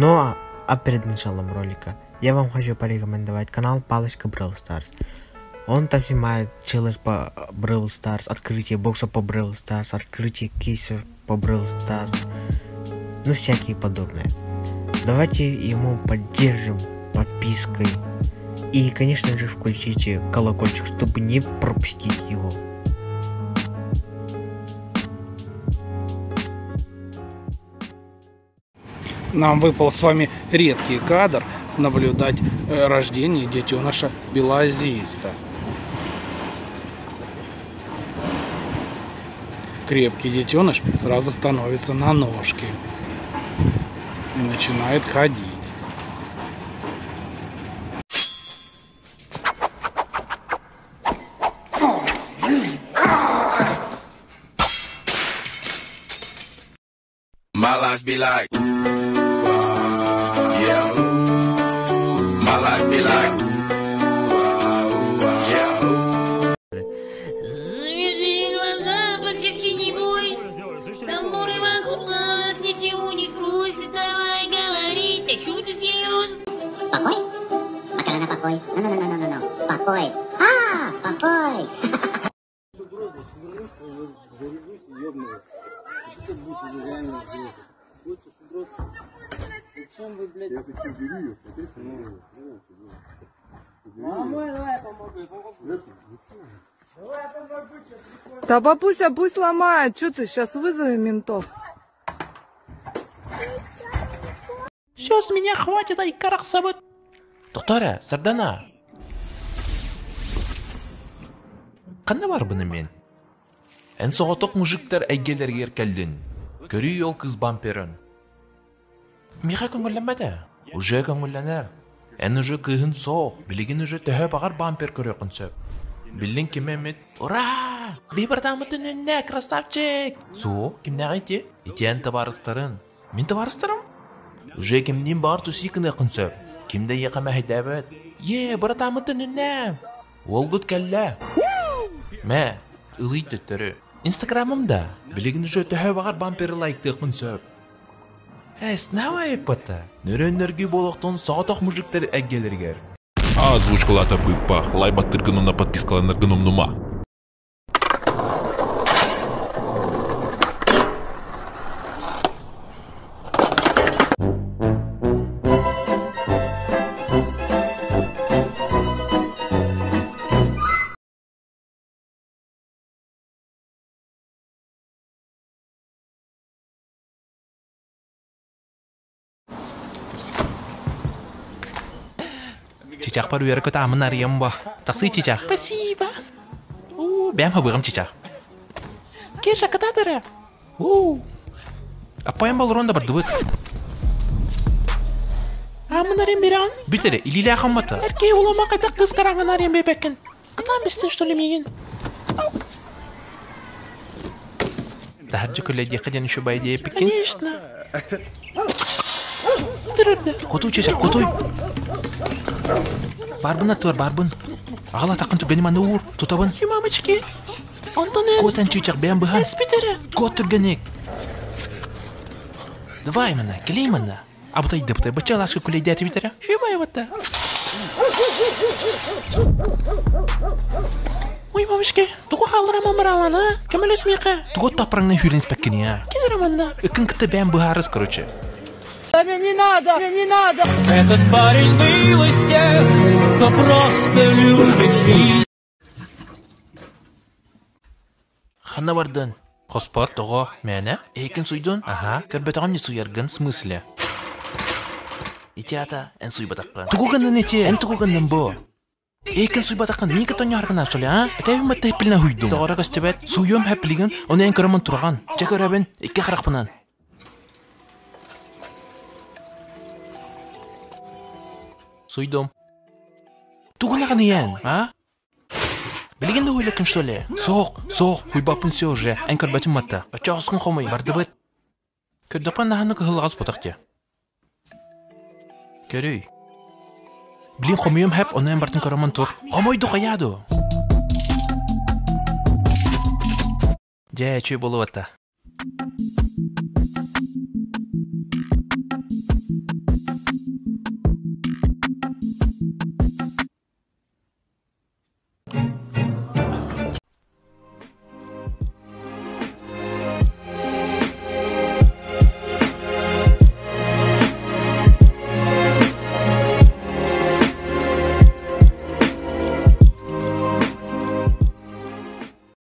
Но а перед началом ролика я вам хочу порекомендовать канал Палочка Brawl Stars. Он там снимает челлендж по Brawl Stars, открытие бокса по Brawl Stars, открытие кейсов по Brawl Stars, ну всякие подобные. Давайте ему поддержим подпиской. И, конечно же, включите колокольчик, чтобы не пропустить его. Нам выпал с вами редкий кадр наблюдать э, рождение детеныша белозиста. Крепкий детеныш сразу становится на ножки и начинает ходить. My life be like, ooh, ah, yeah, ooh. My life be like, ooh, ah, ooh, ah, yeah, ooh. Завяжи глаза, покричи, не бойся. Тамбуры вокруг нас ничего не спросят. Давай говорить, о чем ты серьезно? Покой? Макарона покой. Ну-ну-ну-ну-ну-ну. Покой. А, покой. Да бабуся пусть ломает. Что ты, сейчас вызовем ментов? Все, с меня хватит, ай, карах сабыт. Доктора, Сардана. Ханна барбыным мен? Эн соҕотох мужиктар эйгэлэригэр кэллин. Көрүүй ол кыыс бамперын. Миэхэ көҥүллэммэтэ. Уже көҥүллэнэр. Эн уже кыыһын суох, билигин уже төһө баҕар бампер көрүөххүн сөп. Биллин ким эмит «Ура! Быыбардааммыт үнүннэ, красавчик!» Суох, кимнээҕий ити? Ити эн табаарыстарын. Мин табаарыстарым? Уже кимниин баҕар тусии гыныаххын сөп. Ким да эйиэхэ мэһэйдээбэт. Е, быратааммыт үнүннэ! Уолгут кэллэ. Мэ, ылый төттөрү. Инстаграмым да. Билигин уже төһө баҕар бамперы лайктыахпын сөп. Э, снова иппата. Нөрөннөргү буолуохтун соҕотох мужиктар эйгэлэригэр. Озвучкалаата быыппах, лайбаттыргын уонна подпискаланаргын умнума. Чычахпар үөрэ-көтө ааммын арыйам бо. Тахсыы чычах. Спасибо. Уу, бэйэм хабыгым чычах. Кеша, кытаатара. Уу. Аппайым болорон да бардыбыт. Ааммын арыйан бирэҕин? Бүт эрэ, илиилээх аммата. Эркээ улама хайдах кыыс карааҥын арыйан биэрбэккин? Кытаан бистин, что ли, миигин? Таһырдьа күлэйдиэххэ диэн үчүгэй диэппиккин? Конечно. Ытырырда. Хотуй чечек, хотуй. Барбын аттыбар, барбын. Аҕал атаххын түргэни манна уур, тутабын. Мамочки. Онтон эн... Куотан чыычах бэйэм быһан. Эспит эрэ. Куот түргэник. Давай манна, кэлиий манна. Абытайдыбытай, бачча алааска күлэйдээтибит эрэ. Үчүгэй батта. Ой, мамочки, тугу хаалларама мыраалана? Көмөлөс миэхэ. Тугу таппараҥнан сүүрэн испэккиний аа? Ким эрэ манна? Ыккын кытта бэйэм быһаарыс, короче. Не, не надо, не, не надо. Этот парень был из тех, кто просто любит жизнь. Ханна бардын? Хоспор, тоҕо, мээнэ? Эһиккин суйдун? Аһаа, көрбөтөҕүм не суйаргын, в смысле? Ити аата эн суйбатаххын. Тугу гыннын ити? Эн тугу гыннын бу? Эһиккин суйбатаххын, мин кытта оонньоһоргун что ли, а? Этэбин батта хэппилинэ хуйдум. Тоҕо эрэ көстүбэт. Суйуом хэппилигин, ону эн көрөммүн тураҕын. Дьэ көрөбүн, икки харахпынан. Суйдум. Тугу гынаҕын ийэн, а? Билигин да уһуйлеккин что ли? Суох, суох, хуйбаппын все уже. Эн көрбөтүм матта. Оччоҕоскун хомуй, бардыбыт. Көрдөхпүн наһаны кыһыллаҕас ботах дии. Көрүй. Блин, хомуйум хэп, ону эн бартын көрөмөн тур. Хомуйду хайаа ду. Дьэ, үчүгэй буолуо батта.